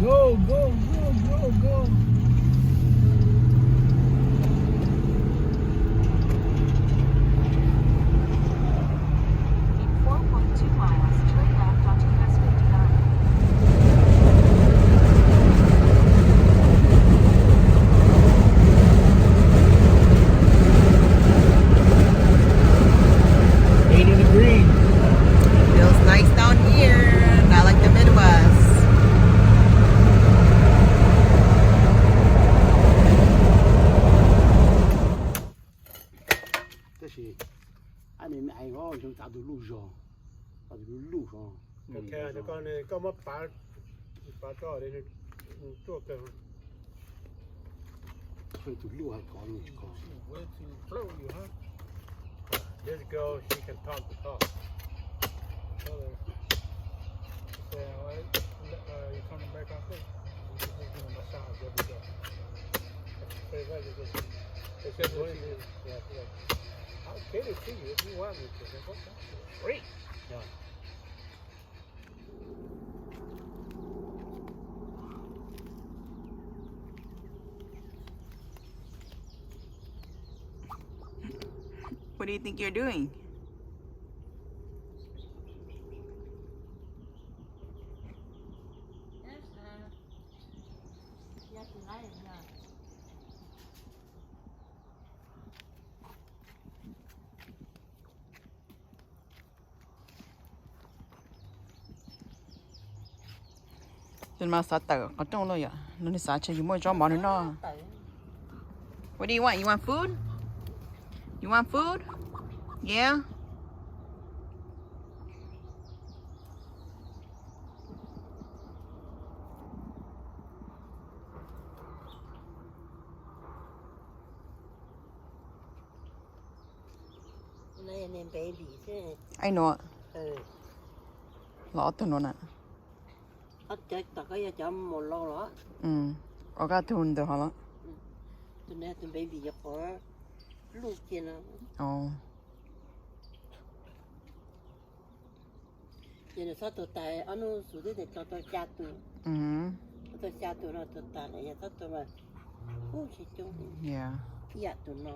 Go, go, go, go, go. In four point two miles, turn left onto U S fifty-nine. Eighty degrees. Feels nice down here, not like the Midwest. Tab sis, ab, me me ai, o, xyoo txav tus luj zog, tus luj luj zog. Koj muab pav, pav tso, tuaj kawg. Tus luj hais kov nws tsis kov. This girl, she can talk the talk. Tell her. Say, uh, you coming back out there? You can just give me massage every day. Say that, you can, they said, what is it? Yeah, yeah. I'll cater to you if you want me to. Then, okay. Great. Yeah. What do you think you're doing? Tus no xav tawm qhov rooj lawm yom, no nws xav tias yus muaj zaub mov nws noj. What do you want? You want food? You want food? Yeah? Ai no. Los ob tug no na. Ua koj tug ntawd hov los. Tus baby yog qhov luj kiag no. Ces nws txhob tuag tas, ob hnub xub twb tau tau xya tus. Tau xya tus no tuag tas lawm, yog txhob tuag mas kuj tsis coob. Ib yam tus no.